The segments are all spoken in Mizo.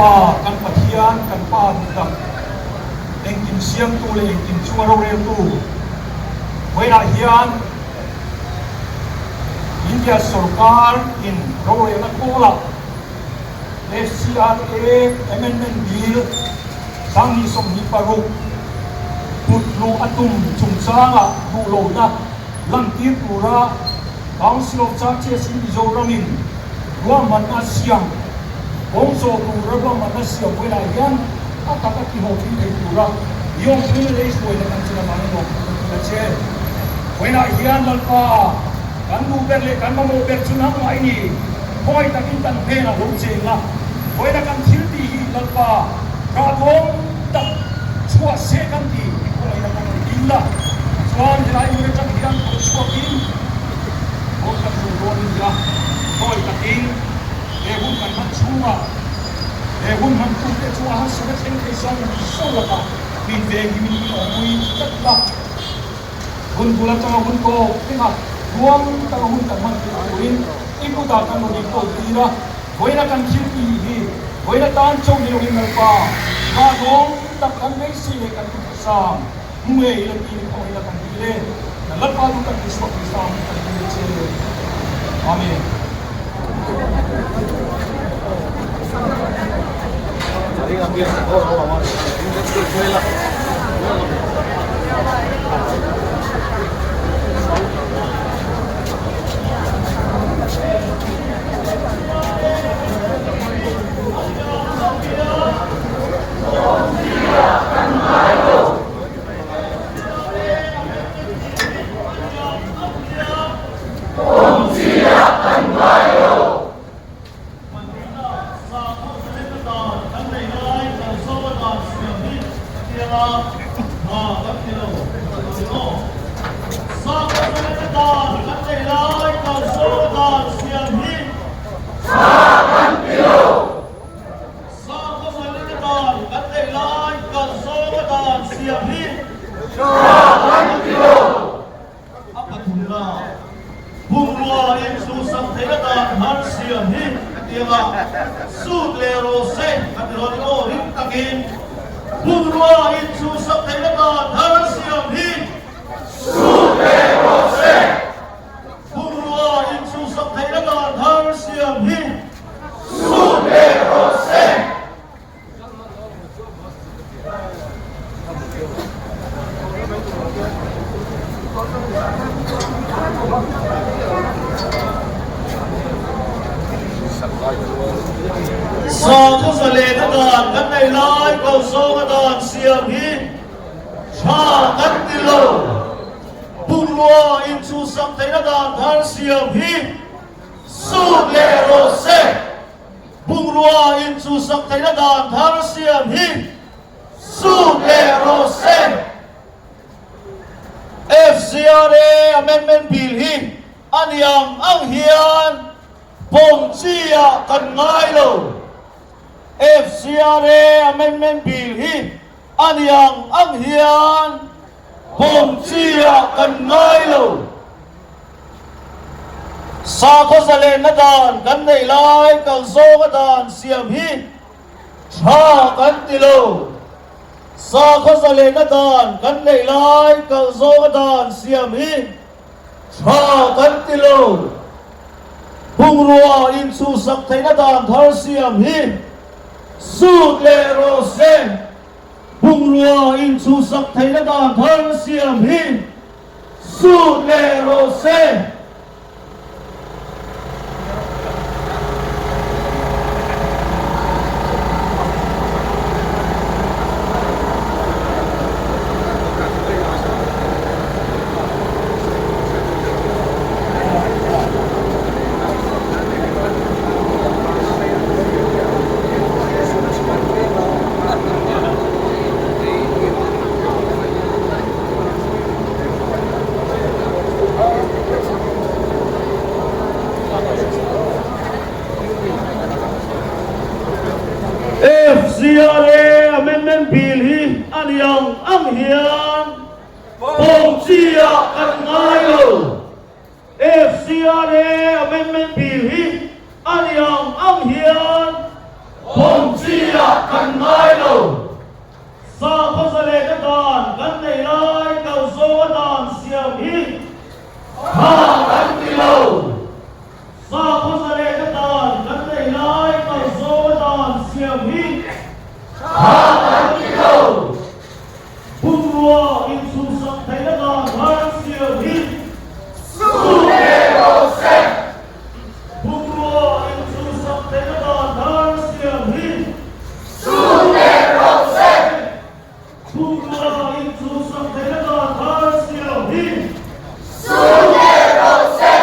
Lalpa kan Pathian, kan Pa dik tak, engkim siamtu leh engkim chunga roreltu vawiinah hian India sorkar in rorelna kawlah FCRA Amendment Bill 2026 put luh a tum chungchangah duhlohna lantir tura Council of Churches in Mizoram in ruahmanna siam kawng zawh tura ruahmanna siam velah hian a tak a tihlawhtling thei tura Yawngpui lei hruaina kan chin avangin lawmthu kan ti a che. Vawiinah hian Lalpa kan duh ber leh kan mamawh ber chu nangmah i ni. Khawngaih takin kan hnenah lo cheng a, vawiina kan thil tih hi Lalpa rahduam tak chhuah se kan ti i khawngaihna kan rawn dil a, chuan helai hmun atang hian thaw chhuakin rawn kan zawh dawn a ni a, khawngaih takin he hun kan hman chhungah he hun hmantute chu a harsatna thleng thei zawng zawng lakah min venghimin min awmpui tlat la. Hun bul atanga hun tawp thleng a, ruang taka hun kan hman theih turin i kutah kan rawn inkawl tir a, vawiina kan thil tih hi vawiina tan chauh ni loin Lalpa hma dawng tak kan beisei leh kan duhthusam hmu ngei ila tih ni khawng ila kan dil e. Kan Lalpa duh tak Isua Krista hming kan dil a che. Amen. A pathumna bungrua in chhuhsak theih atan har siam hi hetianga sut leh rawh se a ti rawn aw ring takin bungrua in chhuhsak theih atan har siam hi sut leh rawh se bungrua in chhuhsak theih atan har siam hi sut leh rawh se. Sakhaw zalena dan kan nei lai ko zawnga dan siam hi tha kan ti lo. Bungrua inchhuhsak theihna dan thar siam hi sut leh rawh se. Bungrua in chuhsak theihna dan thar siam hi sut leh rawh se. FCRA Amendment Bill hi a ni ang ang hian pawm chi ah kan ngai lo. FCRA Amendment Bill hi a ni ang ang hian pawm chi ah kan ngai lo. Sakhaw zalenna dan kan neih lai kal zawnga dan siam hi tha kan ti lo. Sakhaw zalenna dan kan neih lai kal zawnga dan siam hi tha kan ti lo. Bungrua inchhuhsak theihna dan thar siam hi sut leh rawh se. Bungrua inchhuhsak theihna dan thar siam hi Sut leh rawh se. FCRA Amendment Bill hi a ni ang ang hian pawm chi ah kan ngai lo. FCRA Amendment Bill hi a ni ang ang hian pawm. chi-ah kan ngai lo. Sakhaw zalehna dan kan nei lai kal zawnga dan siam hi tha kan ti lo. Sakhaw zalehna dan kan nei lai kal zawnga dan siam hi tha kan ti lo. Bungrua inchhunsak theihna dan har siam hi sut leh rawh se. Bungrua inchhunsak theihna dan har siam hi sut leh rawh se. Bungrua inchhunsak theihna dan har siam hi sut leh rawh se.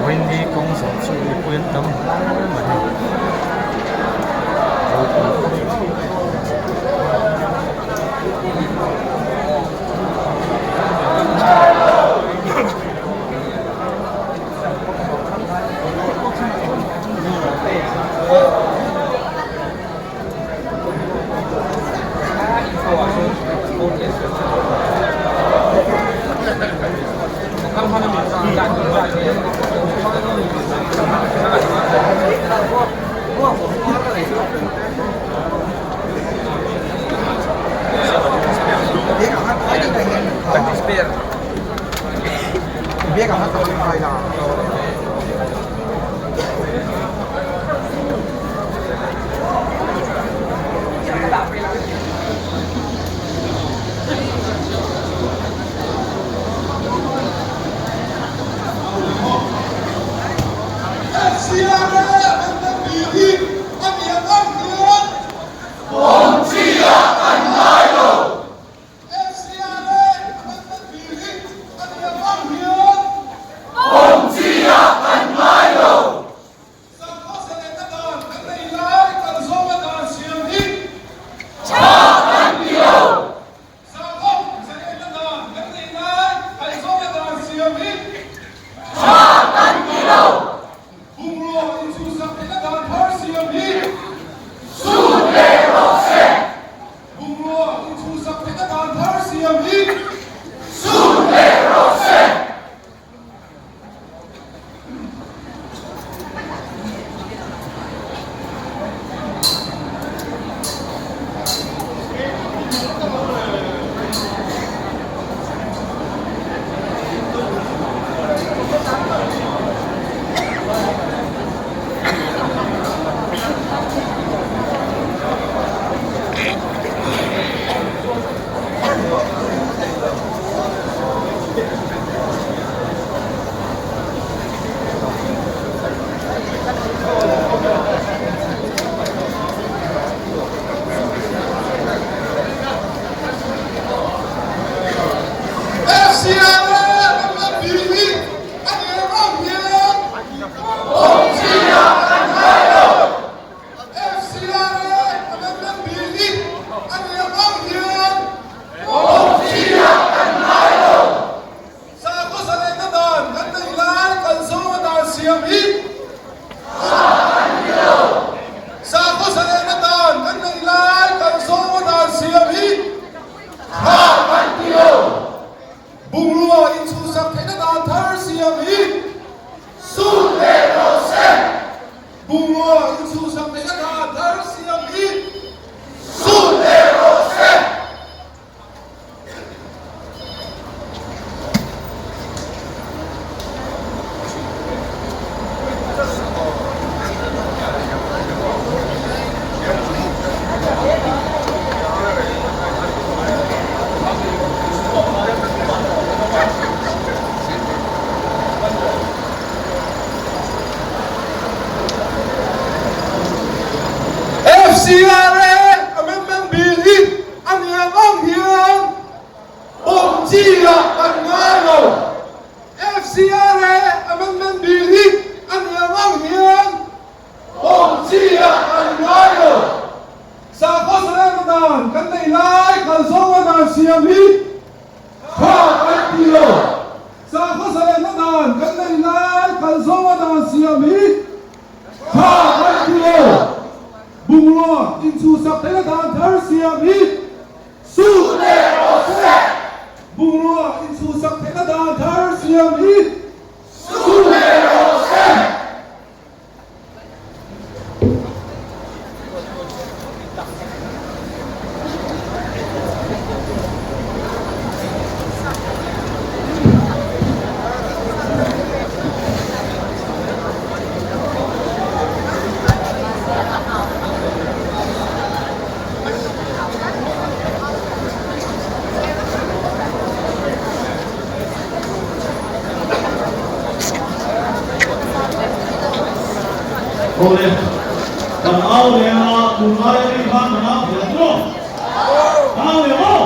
Wendy kawng zawh chu mipui an tam hle mai ropui khawp FCRA Amendment Bill hi a ni ang ang hian pawm chi ah kan ngai lo. FCRA Amendment Bill hi a ni ang ang hian pawm chi ah kan ngai lo. Sakhaw zalena dan kan nei lai kal zawnga dan siam hi tha kan ti lo. Sakhaw zalena dan kan nei lai kal zawnga dan siam hi tha kan ti lo. Bungrua inchhuhsak theihna dan thar siam hi sut leh rawh se. Bungrua inchhuhsak theihna dan thar siam hi sut leh rawh se. Awle, kan au leh a, tunlai ami khan kan au thei ang maw? Kan au leh maw?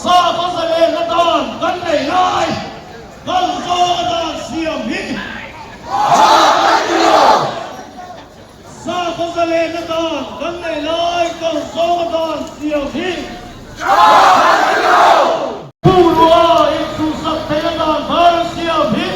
Sa ka zalen na dan kan nei lai kal zawnga dan siam hi Sa ka zalen na dan kan nei lai kal zawnga dan siam hi Bungrua inchhuhsak theihna dan thar siam hi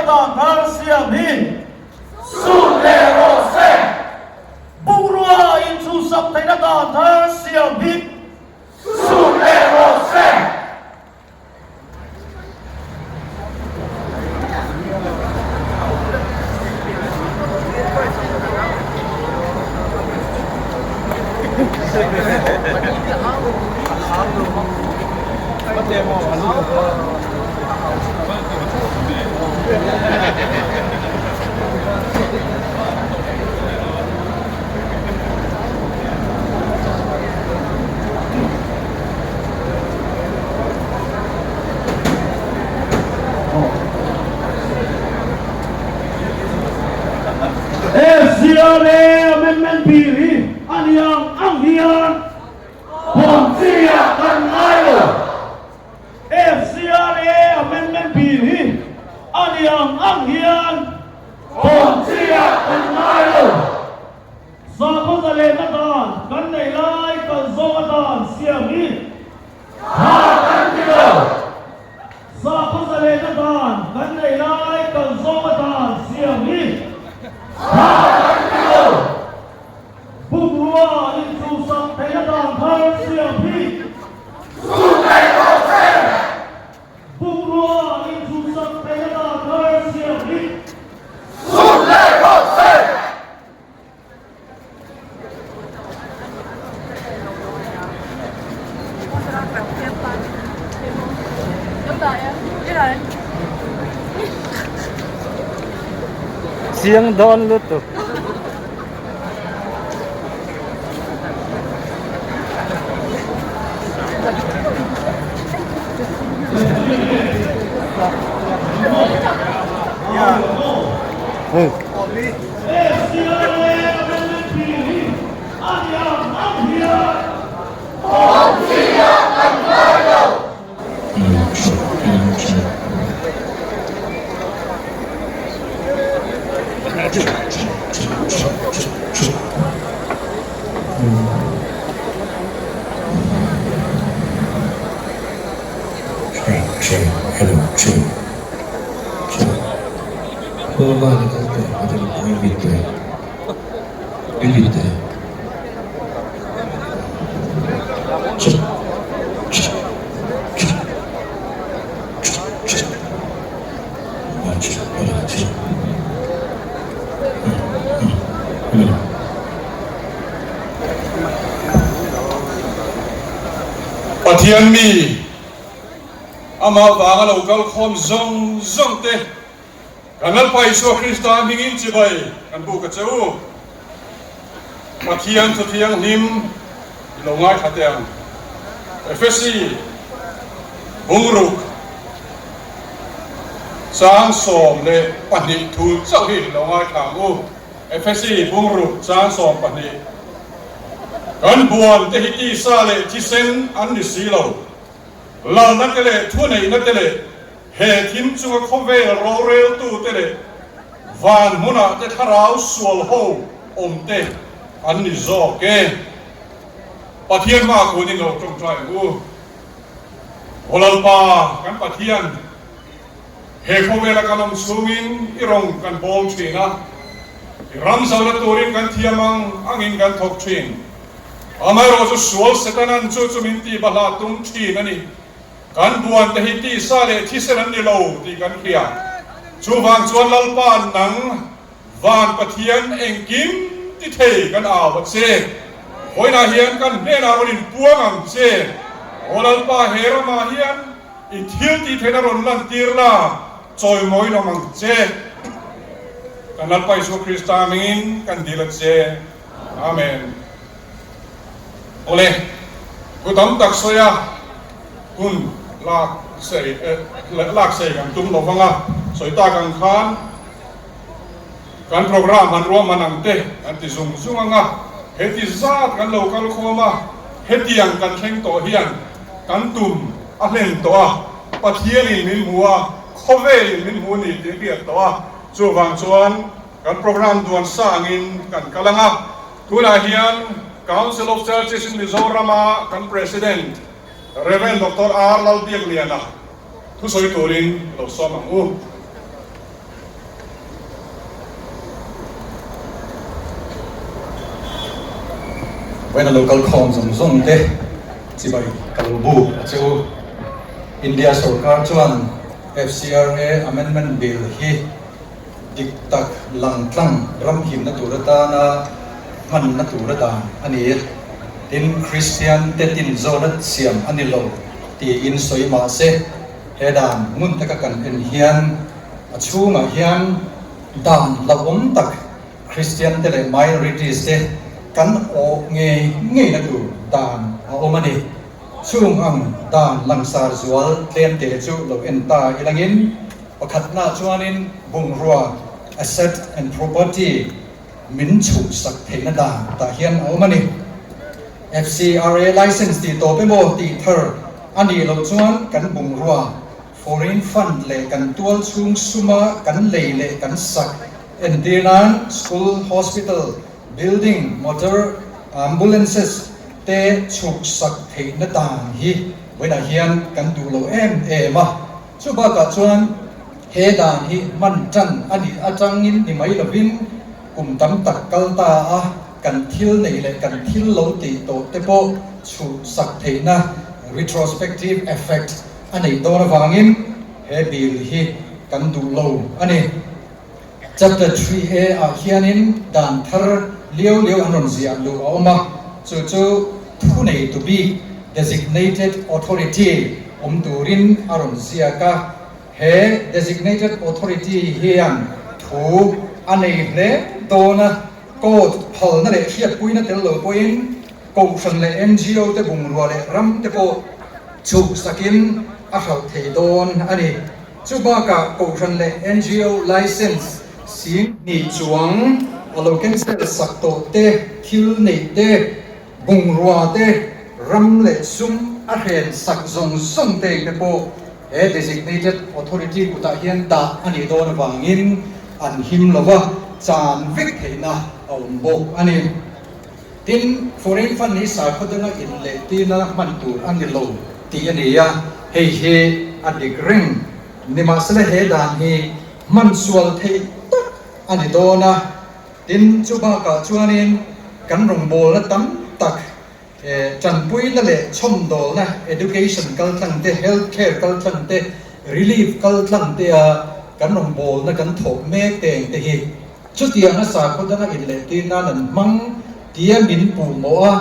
dan thar siam hi sut leh rawh se. Bungrua inchhuhsak theihna dan thar siam hi sut leh rawh se. FCRA Amendment Bill hi a ni ang ang hian hawn chi ah kan ngai lo. FCRA Amendment Bill hi a ni ang ang hian hawn chi ah kan ngai lo. Sakhaw zalehna dan kan neih lai kal zawng atan siam hi tha kan ti lo. Sakhaw zalehna dan kan neih lai kal zawng atan siam hi tha kan ti lo. Bungrua inchhuhsak theihna dan thar siam hi Bungrua inchhuhsak theihna dan thar siam hi Chiang dawn lutuk. Hey. Pathian mi amah vanga lo kal khawm zawng zawng te Kan Lalpa Isua Krista hmingin chibai kan buk a che u. Pathian Thuthianghlim i lo ngaithla teh ang. Efesi bungruk chang 12 thu chauh hi i lo ngaithla ang u. Efesi bungruk chang 12 Kan buan te hi tisa leh thisen an ni si lo. Lalna te leh thuneihna te leh He thim chunga khawvel roreltute leh van hmunah te thlarau sual ho awm te an ni zawk e. Pathian hma kun in lo tawngtai ang u. Aw Lalpa kan Pathian, he khawvela kan awm chhungin i rawng kan bawl thin a, i ram zalna turin kan thiam ang angin kan thawk thin. Amaherawhchu sual Setanan chu chu min tihbahlah tum thin a ni. Kan buan te hi tisa leh thisen an ni lo tih kan hria. Chuvang chuan Lalpa nang van Pathian engkim ti thei kan au a che. Vawiinah hian kan hnenah rawn inpuang ang che. Aw Lalpa he ramah hian i thil tih theihna rawn lantir la, chawimawiin awm ang che. Kan Lalpa Isua Krista hmingin kan dil a che. Amen. Awle, thu tam tak sawi a, hun lak sei lak sei kan tum lo vang a, sawi tak ang khan kan program han ruahman ang te kan ti zung zung ang a, heti zat kan lo kal khawm a, hetiang kan thleng tawh hian kan tum a hlen tawh a, Pathianin min hmu a, khawvelin min hmu ni tih hriat tawh a, chuvang chuan Kan program duan sangin kan kal ang a, tunah hian Council of Churches in Mizoram-a kan President Rev. Doctor R. Lalbiakliana thusawi turin lo sawm ang u. Vawiina lo kal khawm zawng zawng te chibai ka lo buk a che u. India sorkar chuan FCRA Amendment Bill hi dik tak lang tlang ram himna tur atana hmanna tura dan a ni. Tin, Kristian te tin zawna siam a ni lo tiin sawi mah se, he dan ngun taka kan en hian a chhungah hian dan hlauhawm tak Kristian te leh minorities te kan awh ngei ngeina tur dan a awm a ni. Chung ang dan langsar zual tlemte chu lo en ta ilangin pakhatna chuanin bungrua, asset and property, min chhuhsak theihna dan tah hian a awm a ni. FCRA license tih tawp emaw tih thar a nih loh chuan kan bungrua, foreign fund leh kan tual chhung suma kan lei leh kan sak entir nan school, hospital, building, motor, ambulances te chhuksak theihna dan hi vawiinah hian kan duh lo em em a. Chu bakah chuan he dan hi hman tan a nih atangin ni mai lovin kum tam tak kal ta a, kan thil neih leh kan thil lo tih tawh te pawh chhuhsak theihna, retrospective effect, a neih dawn avangin he bill hi kan duh lo a ni. Chapter 3A ah hianin dan thar liau liau an rawn ziah luh a awm a, chu chu thuneitu bik, designated authority, awm turin a rawn ziak a. He designated authority hian thu a nei hle dawn a, court phalna leh hriatpuina tel lo pawhin kohhran leh NGO te bungrua leh ram te pawh chhuksakin a hralh thei dawn a ni. Chu bakah Kohhran leh NGO license 20,000 chuang a lo cancel sak tawh te, thil neih te, bungrua te, ram leh sum a hren sak zawng zawng te te pawh he designated authority kutah hian dah a nih dawn avangin an him lo va, chan vek theihna a awm bawk a ni. Tin, foreign fund hi sakhaw danga in leh tina hman tur a ni lo tih a ni a, hei hi a dik reng. Nimahsela he dan hi hman sual theih tak a ni dawn a, tin chu bakah chuanin kan rawngbawlna tam tak tanpuina leh chhawmdawlna, education kaltlang te, health care kaltlang te, relief kaltlang te a kan rawngbawlna kan thawk mek te eng te hi Chutianga sakhaw danga inlehtir nan an hmang tia min puhmawh a,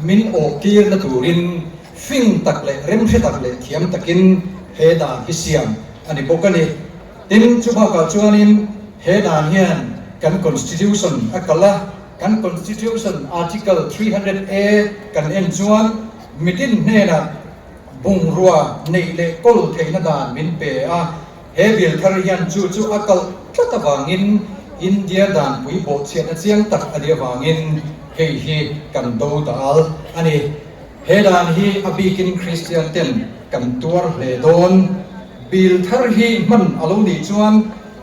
min awhtirna turin fing tak leh remhre tak leh thiam takin he dan hi siam a ni bawk a ni. Tin, chu bakah chuanin he dan hian kan Constitution a kal a, kan Constitution Article 300 A kan en chuan mitin hnenah bungrua neih leh kawl theihna dan min pe a, He bill thar hian chu chu a kalh tlat avangin India danpui bawhchhiatna chiang tak a nih avangin hei hi kan do dal a ni. He dan hi a bikin Kristian ten kan tuar hle dawn. Bill thar hi hman a lo nih chuan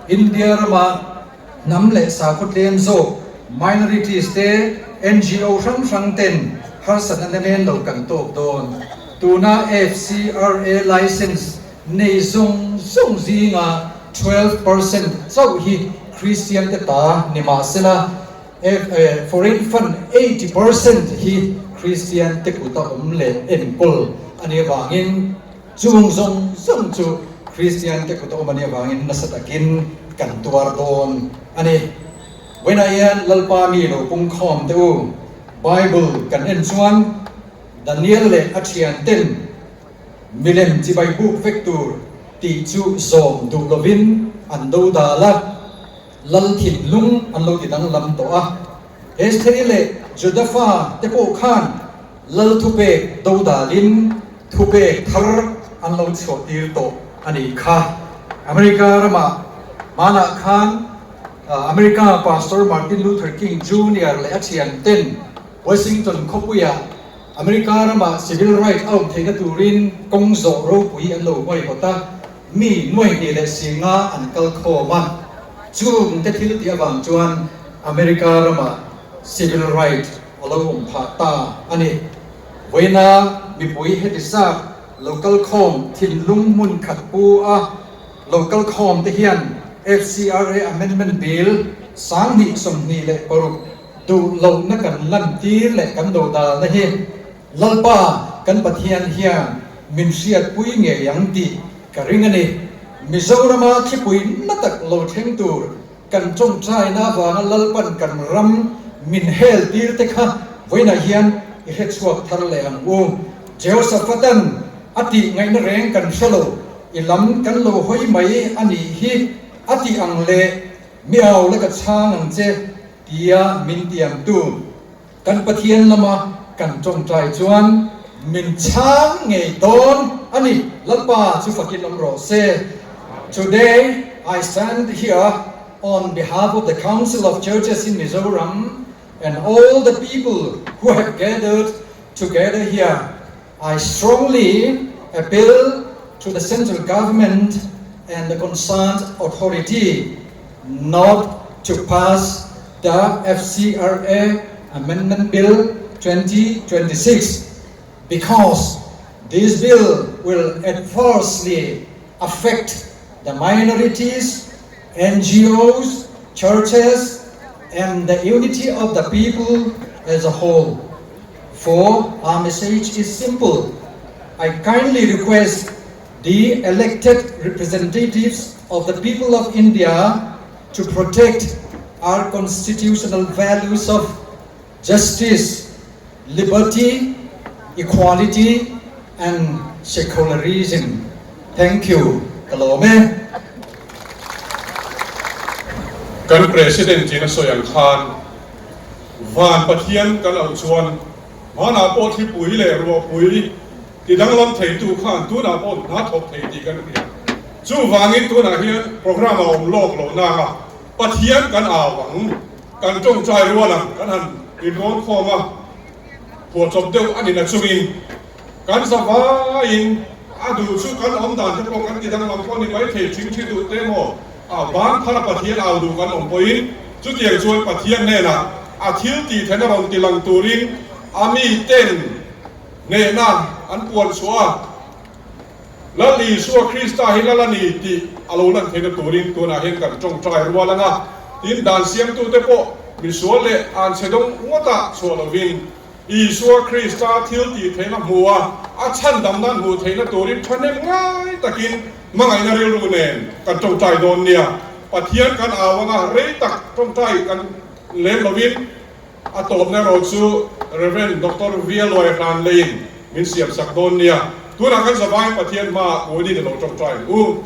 India rama hnam leh sakhaw tlem zawk, minorities, te NGO hrang hrang ten harsatna namen lo kan tawk dawn. Tuna FCRA license Nei zawng zawng zinga 12% chauh hi Kristian te ta ni mah sela, foreign fund 80% hi Kristian te kuta awm leh enkawl a nih avangin chung zawng zawng chu Kristian te kuta awm a nih avangin nasa takin kan tuar dawn a ni. Vawiinah hian Lalpa mi lo pungkhawm teh u. Bible kan en chuan Daniel leh a thianten Milem chibai buk vek tur tih chu zawm duh lovin an do dal a, lal thinlung an lo ti danglam tawh a. Estheri leh Juda fa te pawh khan lal thupek do dalin thupek thar an lo chhuah tir tawh a nih kha. America ramah hmanah khan America Pastor Martin Luther King Junior leh a thianten Washington khawpuiah America ramah civil right a awm theihna turin kawng zawh ropui an lo huaihawt a, mi nuaihnih leh singa an kal khawm a. Chung te thil tih avang chuan America ramah civil right a lo awm phah ta a ni. Vawiina mipui heti zat lo kal khawm thinlung hmun khat pu a lo kal khawm te hian FCRA Amendment Bill 2026. duh lohna kan lantir leh kan dodalna hi Lalpa kan Pathian hian min hriatpui ngei ang tih ka ring a ni. Mizorama thlipui na tak lo thleng tur kan tawngtaina avanga Lalpan kan ram min hel tir te kha vawiinah hian i hrechhuak thar leh ang u. Jehoshaphat-a'n a tih ngaihna reng kan hre lo, i lam kan lo hawi mai a nih hi a tih ang leh mi au la ka chhang ang che tia min tiamtu kan Pathian lama kan tawngtai chuan min chhang ngei dawn a ni. Lalpa chu fakin awm rawh se. Today I stand here on behalf of the Council of Churches in Mizoram and all the people who have gathered together here. I strongly appeal to the central government and the concerned authority not to pass the FCRA Amendment Bill 2026 because this bill will adversely affect the minorities, NGOs, churches, and the unity of the people as a whole. For our message is simple. I kindly request the elected representatives of the people of India to protect our constitutional values of justice, liberty, equality and secularism. Thank you. Ka lawm e. Kan President in a sawi ang khan Van Pathian kan auh chuan hmanah pawh thlipui leh ruahpui ti danglam theitu khan tunah pawh hna thawk thei tih kan hria. Chuvangin tunah hian programme a awm lawk loh nanga Pathian kan au ang, kan tawngtai rual ang, kan han inrawn khawm a, phuahchawp deuh a ni na chungin kan zavaiin a duh chu kan awm dan te pawh kan ti danglam pawh a ni maithei thing thi duh te maw a ban phar a Pathian au duh kan awm pawhin chutiang chuan Pathian hnenah a thil tih theihna rawn ti lang turin a miten hnehna an puan chhuah a. Lal Isua Krista hi Lal a ni tih a lo lan theihna turin tunah hian kan tawngtai rual ang a, tin dan siamtute pawh misual leh anchhe dawng ngawtah chhuah lovin Isua Krista thil tih theihna hmu a, a chhandam nan hmuh theihna turin thahnem ngai takin hmangaihna rilru nen kan tawngtai dawn nia. Pathian kan au ang a, rei tak tawngtai kan lem lovin A tawpna erawh chu Rev. Doctor Vialuai hlan leiin min siamsak dawn nia. Tunah kan zavai Pathian hmaah puanin i lo tawngtai ang u.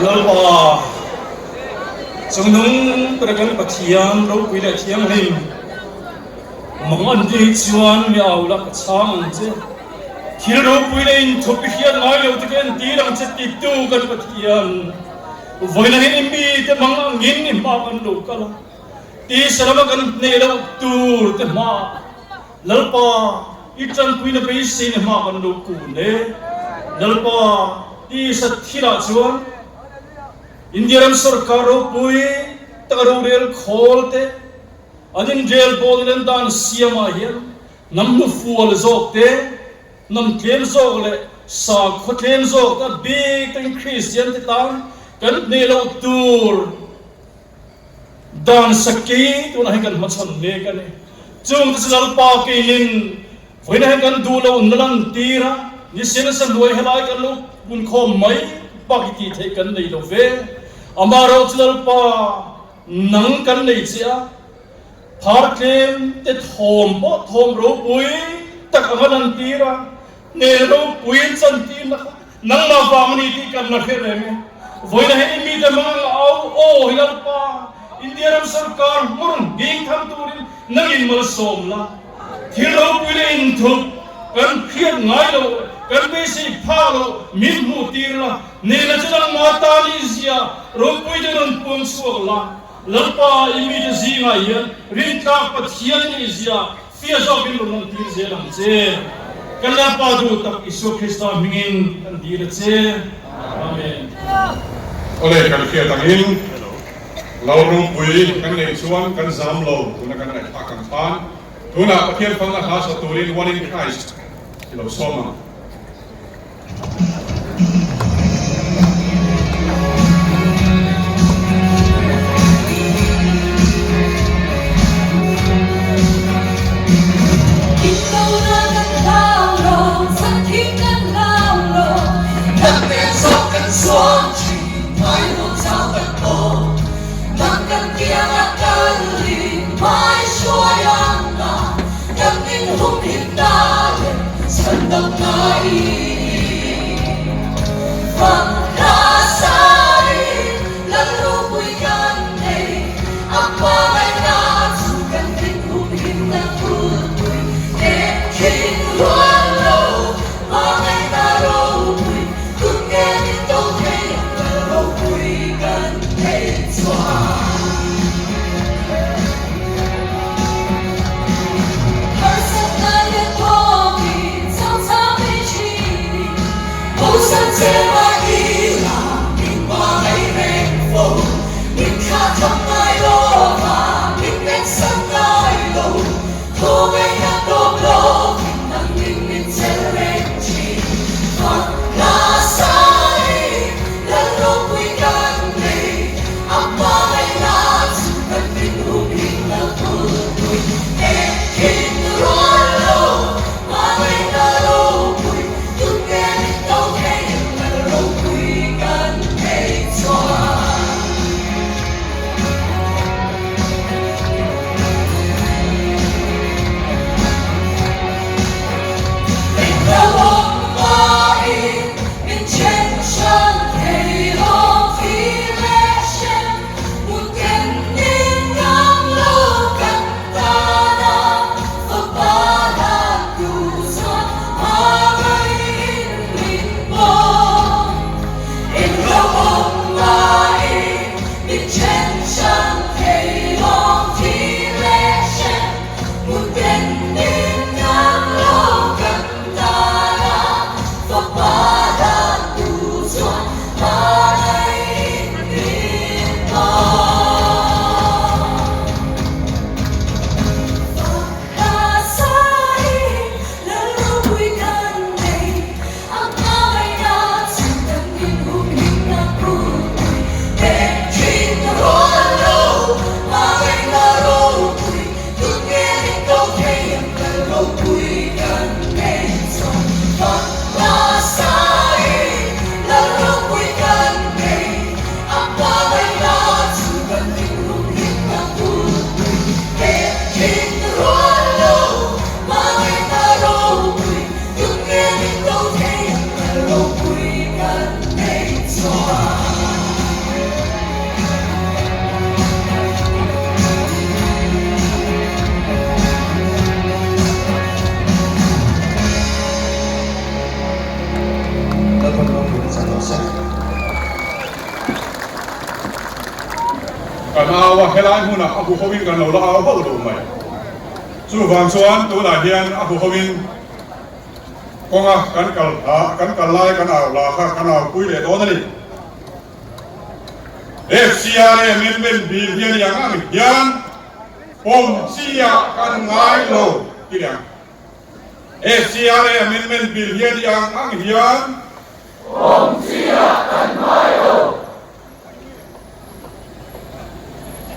Lalpa, Chungnung ber kan Pathian ropui leh thianghlim, mang an ti hi chuan mi au la ka chhang ang che. Thil ropui leh inthup i hriat ngai lo te ka entir ang che titu kan Pathian, vawiin angin i mite mang angin i hma kan lo kal a, tisa lama kan hneh loh tur te hmaah Lalpa, i tanpuina beiseina hma kan lo kun e. Lalpa, tisa thilah chuan India ram sorkar ropui taka rorel khawl te, an inrel bawlna leh an dan siamah hian hnam hnufual zawk te, hnam tlem zawk leh sakhaw tlem zawk te a bik takin Kristian te tan kan hneh loh tur Dan sakei tunah hian kan hmachhawn mek a ni. Chungte chu Lalpa keinin vawiinah hian kan duh lo na lan tir a, nise nasa hnuai helai kan lo punkhawm mai bak i tih theih kan nei lo ve. Amaherawh chu Lalpa nang kan nei che a, phar tlem te thawm pawh thawm ropui tak anga lan tir a, hnel ropui chantirna kha Nangmah vang a ni tih kan la hre reng e. Vawiina he i mite hmang ang au aw hi Lalpa, India ram sorkar hmur nghing tham turin nangin malsawm la. Thil ropui leh inthup kan hriat ngai loh leh kan beisei phak loh min hmuh tir la, nena chu nangmah tan i zia ropui te rawn puang chhuak la. Lalpa, i mite zingah hian rintlak Pathian i zia Fia zawkin rawn lang tir zel ang che. Kan Lalpa duh tak Isua Krista hmingin kan dil a che. Amen. Awle, kan hriat angin lo ropui kan neih chuan kan zam lo tuna kan ngaihthlak ang khan tunah Pathian fakna hla sa turin One in Christ i lo sawm ang. Kan au a, helai hmunah a huhoin kan lo la au hauh lo mai. Chuvang chuan tunah hian a huhoin kawnga kan kal kan kal lai kan au la kha kan au pui leh dawn a ni. FCRA Amendment Bill hi a ni ang ang hian pawm chi ah kan ngai lo ti leh ang. FCRA Amendment Bill hi a ni ang ang hian pawm chi ah kan ngai lo.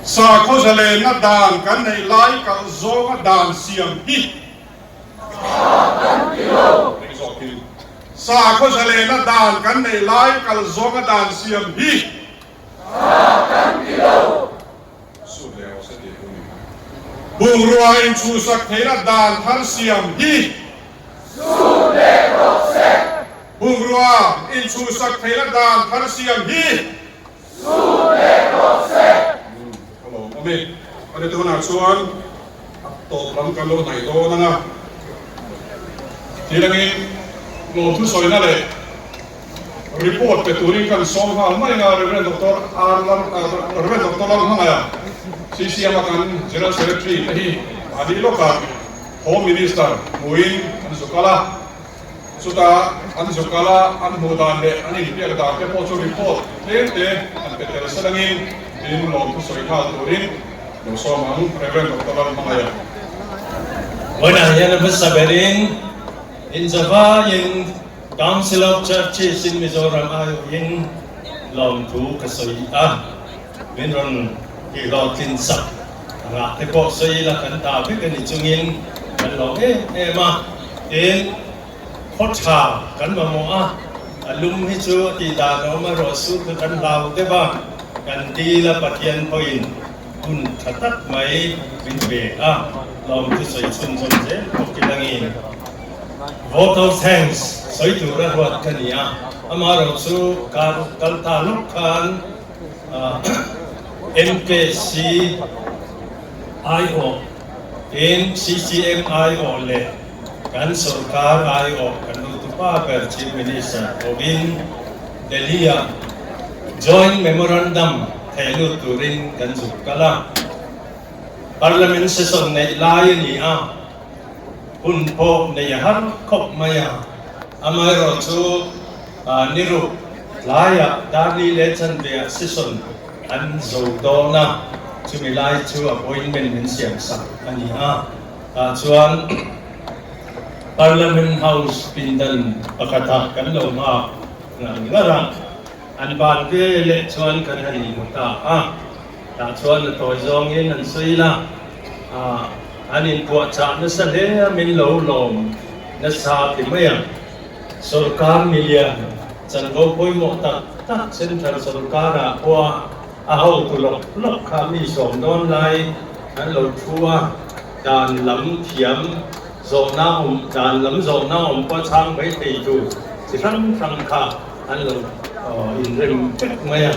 Sakhaw zalenna dan kan neih lai kalh zawnga dan siam hi tha kan ti lo. Eng zawk hi? Sakhaw zalenna dan kan neih lai kalh zawnga dan siam hi tha kan ti lo. Sut leh rawh se tih tur ni kha. Bungrua inchhuhsak theihna dan thar siam hi. Sut leh rawh se. Bungrua inchhuhsak theihna dan thar siam hi. Sut leh rawh se. Ka lawm awm e. Ani tunah chuan a tawp lam kan lo hnaih dawn ang a. Thilangin lawmthu sawina leh Report pe turin kan sawm nghal mai anga Rev. Doctor R. Rev. Doctor Lalhmangaia, CCM a kan General Secretary te hi mahni lawkah Home Minister hmuin an zu kal a, chuta an zu kal a an hmuh dan leh an inbiak dan te pawh chu report tlem te an pe tel selangin tin lawmthu sawi nghal turin lo sawm ang Rev. Doctor Lalhmangaia. Vawiinah hian a hmasa berin inzavaiin Council of Churches in Mizoram aiawhin lawmthu ka sawi a, min rawn tihhlawhtlin sak angah te pawh sawi ila kan ta vek a ni chungin kan lawm em em a, tin khaw tha kan mamawh a, a lum hi chu a tih dan a awm a, ruah sur kha kan hlau deuh a, kan dil a Pathian pawhin hun tha tak mai min pe a, lawmthu sawi chhunzawm zel bawk ilangin. Vote of thanks sawi tura ruat ka ni a, amaherawhchu kar kal ta lawk khan MKC aiawh in CCM aiawh leh kan sorkar aiawh kan hotupa ber Chief Minister hovin Delhi-ah Joint Memorandum thehlut turin kan zuk kal a, Parliament session neih lai a ni a. Hun pawh nei a har khawp mai a, amaherawh chu niruk tlaiah Darli leh Chanveah session an zo dawn a, chumi lai chu appointment min siam sak a ni a, tah chuan Parliament House pindan pakhatah kan lo nghak ngar ngar a, an ban ve leh chuan kan han inhmu ta a. Tah chuan a tawi zawngin an sawi la, an inpuahchah nasa hle a min lo lawm nasa ti mai ang. Sorkar milian chanvo pawimawh tak tak Central sorkarah pawha a hotu lawk lawk kha mi sawm dawn lai an lo thu a, dan lam thiam zawhna awm dan lam zawhna awm pawh chhang mai thei tur chi hrang hrang kha an lo inrem vek mai a.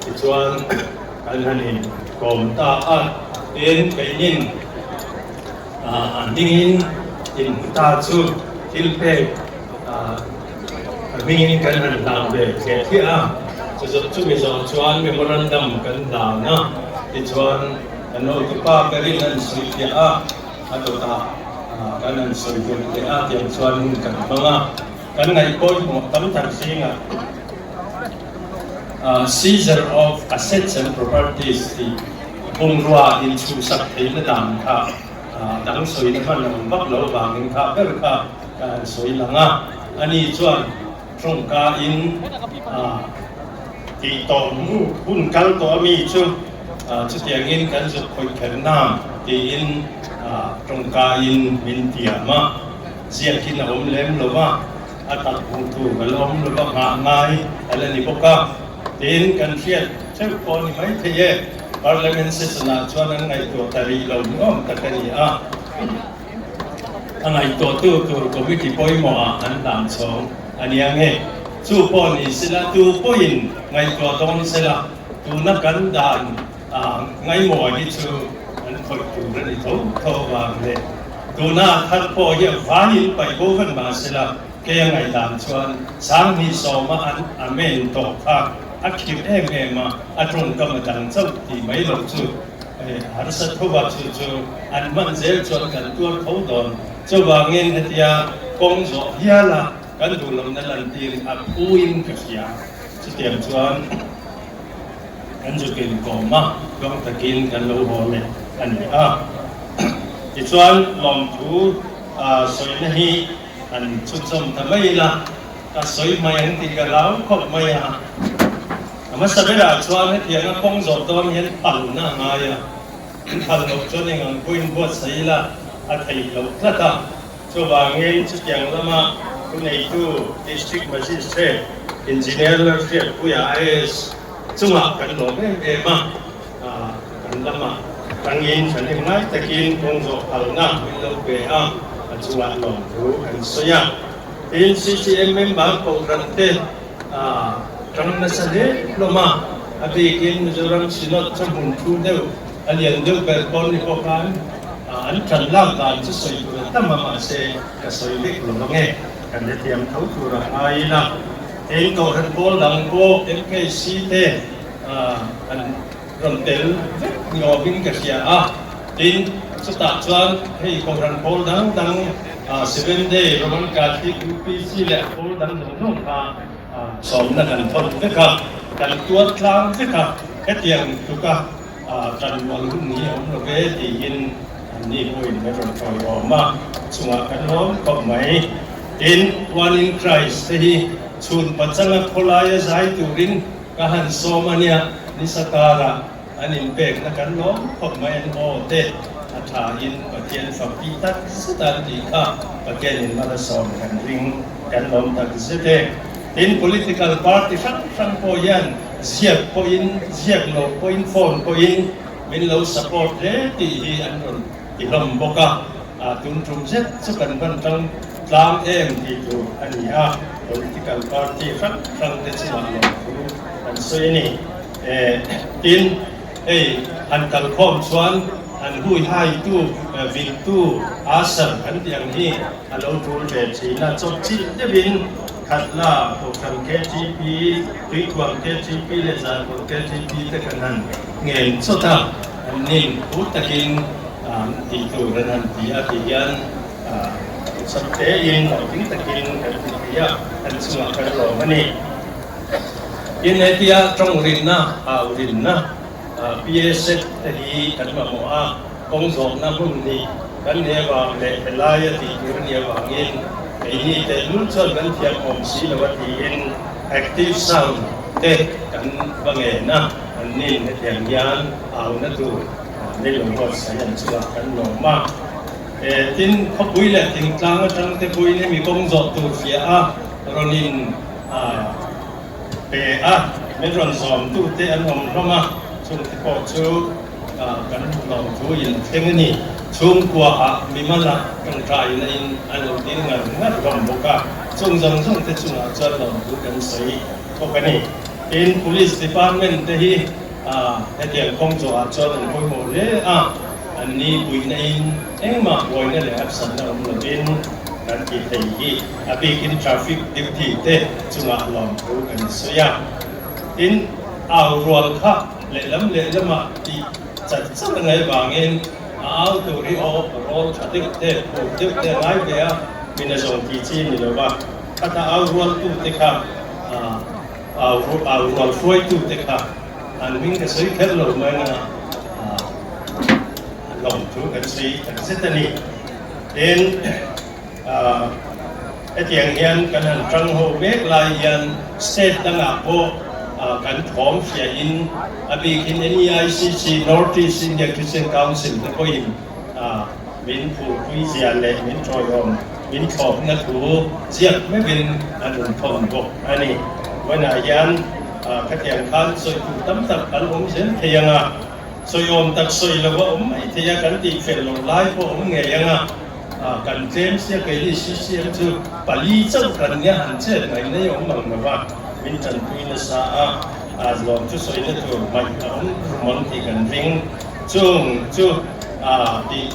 Tichuan, kan han in kawm ta a, tin keinin a hmingin in hmu ta chu thil pek a hmingin kan han hlan ve thliah thliah a, chumi zawh chuan memorandum kan hlan a, tichuan kan hotupa berin an sawi thliah a, a dawtah kan han sawi belh leh a, tiang chuan hun kan hmang a, kan ngaih pawimawh tam tak zingah. Seizure of assets and properties tih bungrua inchhuhsak theihna dan kha dang sawina hman a awm vak lo avangin kha ber kha ka han sawi lang a. Ani chuan tawngka in tih tawh hun kal tawh ami chu chutiangin kan zuk khawih kher na tiin tawngka in min tiam a, ziakin a awm lem lo va. A tak hmuh tur ka la awm lova nghah ngai a la ni bawk a, tin kan hriat theuh pawh a ni mai thei e. Parliament session ah chuan an ngaihtuah ta rih lo ni awm tak a ni a, a ngaihtuahtu tur committee pawimawh ah an hlan chhawng a nia nge. Chu pawh ni sela tu pawhin ngaihtuah dawn sela tuna kan dan ngaimawh hi chu an khawih tur a ni tho tho avang leh tuna thar pawh hi a vaiin paih bo vek mah sela kei a ngaihdan chuan 2010 a an amen tawh kha. a khirh em em a, a tawngkam a dang chauh tih mai loh chu harsa tho a, chu chu an hman zel chuan kan tuar tho dawn. Chuvangin hetia kawng zawh hial a kan duh lohna lantir a phuin ka hria. Chutiang chuan kan zuk inkawm a, tluang takin kan lo haw leh a ni a. Tichuan lawmthu sawina hi han chhunzawm ta mai ila. Ka sawi mai ang tih ka hlau khawp mai a. A hmasa berah chuan hetianga kawng zawh dawn hian phalna a ngai a. Phal loh chuan eng ang pawhin buatsaih ila a theih loh tlat a. Chuvangin chutiang lama thuneitu District Magistrate Engineer Lalhriatpuia IAS chungah kan lawm em em a. Kan lamah tangin thahnem ngai takin kawng zawh phalna min lo pe a, a chungah lawmthu kan sawi a. Tin, CCM member kohhran te tang nasa hle hlawm a, a bikin Mizoram Synod chu hmun thu deuh a lian deuh ber pawn ni bawk a, an tan lak dan chu sawi tur a tam a, mahse ka sawi vek lo ang e, kan hrethiam tho tur a ngai ila. Tin, kohhran pawl dang pawh MKC te an rawn tel vek ni awmin ka hria a, tin chutah chuan hei kohhran pawl dang dang Seven Day, Roman Catholic, UPC leh a pawl dang zawng zawng kha sawmna kan thawn vek a, kan tuar tlang vek a, hetiang tluka tan rual hun hi a awm lo ve tiin anni pawhin kan rawn tawiawm a, chungah kan lawm khawp mai. Tin, One in Christ te hi chhun pachanga khawlaia zai turin Ka han sawm a nia, nisa karah an inpekna kan lawm khawp mai an aw te a tha in Pathian fak tih tak zet an tih kha Pathian in mal a sawm kan ring kan lawm tak zet e. Tin political party hrang hrang pawh hian ziak pawhin ziak loh pawhin phone pawhin min lo support hle tih hi an rawn ti hlawm bawk a, tun tum zet chu kan van tang tlang em tih tur a ni a, political party hrang hrang te chungah lawmthu kan sawi a ni. Tin, hei han kalkhawm chuan han hui haitu, viltu, usher kan tih ang hi a lo tul ve thin a, chawpchilh deuhin Khatla, Kohhran KTP, Tuithuam KTP leh Zarkawt KTP te kan han ngen chawt a, an nin phur takin tih tur an han ti a ti hian sap tein hlawhtling takin kan ti thei a, kan chungah kan lawm a ni. Tin, hetia tawng rinna, au rinna, PA set te hi kan mamawh a, kawng zawhna hmun nih kan nih avang leh helaia tih tur a nih avangin keini tehlul chuan kan thiam awm si lo a tiin active sound te kan va ngen a, an nin hetiang hian auna tur Ni lo buatsaih an chungah kan lawm a. Tin, khawpui leh thingtlang atang te pawhin hemi kawng zawh tur fiah a rawn in pe a, min rawn zawm tu te an awm hlawm a, chung te pawh chu kan lawm thu in a thleng a ni. Chhungkua ah mimal ah tawngtai na in an lo dil ngar ngar hlawm bawk a, chung zawng zawng te chungah chuan lawm thu kan sawi bawk a ni. Tin, Police Department te hi Hetiang kawng zawhah chuan an pawimawh hle a, an ni puihna in engmah buaina leh harsatna awm lovin kan ti thei hi a bikin traffic duty te chungah lawmthu kan sawi a. Tin, au rual kha lehlam lehlamah tih chat chat a ngaih vangin a au tur hi aw rawl tha deuh te, phur deuh te a ngai ve a, min a zawng tih chi ni lova, khata au rualtute kha Au rual hruaitute kha an hming ka sawi kher lo mai nanga lawmthu kan sawi tak zet a ni. Tin, hetiang hian kan han tang ho mek lai hian state dangah pawh kan thawm hriain a bikin NEICC, North East India Christian Council te pawhin min phurpui zia leh min tawiawm min thlawpna thu ziak meuhin an rawn thawn bawk a ni. Vawiinah hian khatiang khan sawi tur tam tak an awm zel thei ang a, sawiawm tak sawi lo a awm mai thei a, kan tihfel loh lai pawh a awm ngei ang a, kan tlem sia keini CCM chu pali chauh kan nia han chet mai nei awm ang lo va, min tanpui nasa a, lawm chu sawina tur hmaih a awm rum ang tih kan ring. Chung chu tih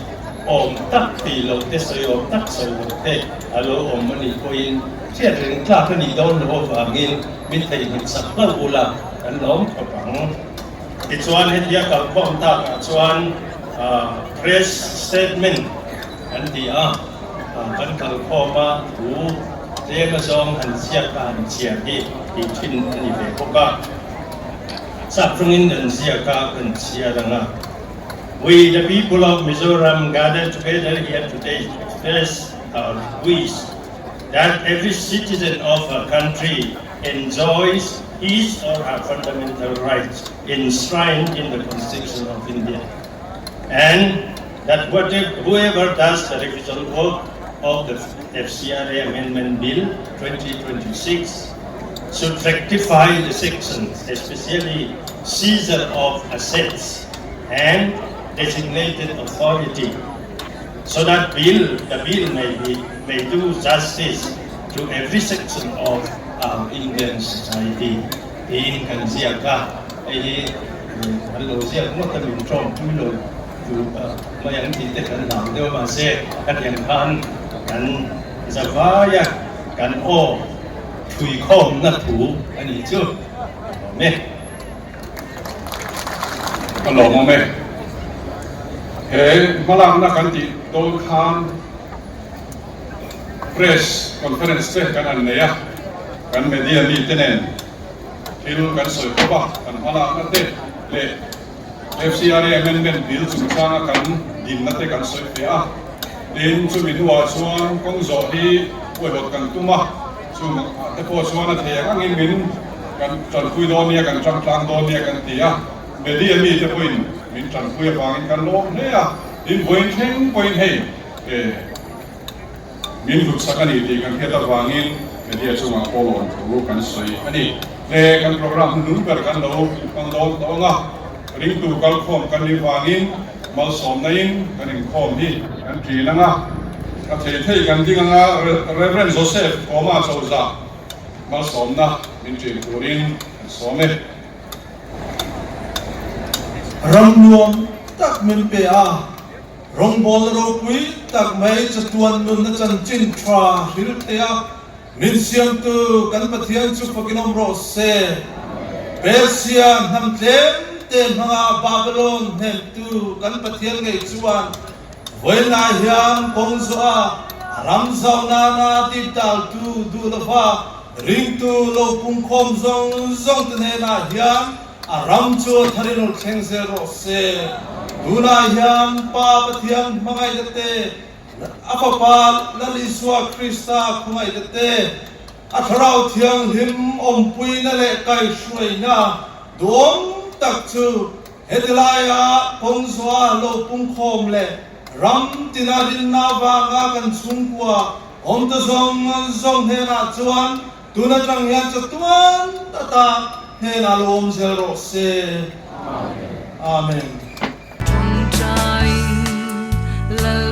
awm tak tih loh te, sawi awm tak sawi loh te a lo awm a nih pawhin hriat reng tlak a nih dawn loh avangin min theihnghilh sak hlauh ula. kan lawm khawp ang. Tichuan hetia kalkhawm takah chuan press statement kan ti a, kan kalkhawm a thu tlem azawng han ziak a han chhiar hi tih thin a ni ve bawk a. Sap tawngin kan ziak a kan chhiar ang a. We the people of Mizoram gather together here today to express our wish that every citizen of our country enjoys his or her fundamental rights enshrined in the Constitution of India and that whatever, whoever does the revision work of the FCRA Amendment Bill 2026 should rectify the sections, especially seizure of assets and designated authority, so that bill, the bill may, be, may do justice to every section of our Indian society. Tiin kan ziak a, hei hi kan lo ziak ngawt a min tawng pui lo tu mai ang tih te kan hlau deuh mahse khatiang khan kan zavai a kan aw thuikhawmna thu a nih chu awm e. Ka lawmawm e. He hmalakna kan tih dawn khan Press conference te kan han nei a, kan media mite nen thil kan sawi khawp a, kan hmalakna te leh FCRA amendment bill chungchanga kan dinna te kan sawi fe a. Tin, chumi hnuah chuan kawng zawh hi huaihawt kan tum a, chung ah te pawh chuan a thei ang angin min kan tanpui dawn nia, kan tangtlang dawn nia kan ti a, media mite pawhin min tanpui avangin kan lawm hle a, tin vawiin thleng pawhin hei Min hlutsak a ni tih kan hriat avangin media chungah pawh lawm thu kan sawi a ni. He kan programme hnuhnung ber kan lo hmang dawn tawh ang a, ringtu kalkhawm kan nih vangin malsawmna in kan inkhawm hi kan ṭin ang a, a thei thei kan ding ang a, Rev. Joseph Kawma Chawlhzah malsawmna min ṭin turin kan sawm e. Ram nuam tak min pe a. Rawngbawlna ropui tak mai chatuan nunna chanchin tha hril thei a, min siamtu kan Pathian chu fakin awm rawh se. Persia hnam tlem te hmanga Babylon hnemtu kan Pathian ngei chuan vawiinah hian kawng zawh a ram zau nana dipdaltu duh lova ringtu lo pungkhawm zawng zawng te hnenah hian A ram chu a tharin ur thleng zel rawh se. Tunah hian Pa Pathian hmangaihna te, a Fapa Lal Isua Krista khawngaihna te, a Thlarau Thianghlim awmpuina leh kaihhruaina duhawm tak chu heti laia kawng zawha lo pungkhawm leh ram tina rinna avanga kan chhungkua awm ta zawng zawng hnenah chuan Tun atang hian chatuan ata hnenah lo awm zel rawh se. Amen. Tawngtaiin Lal.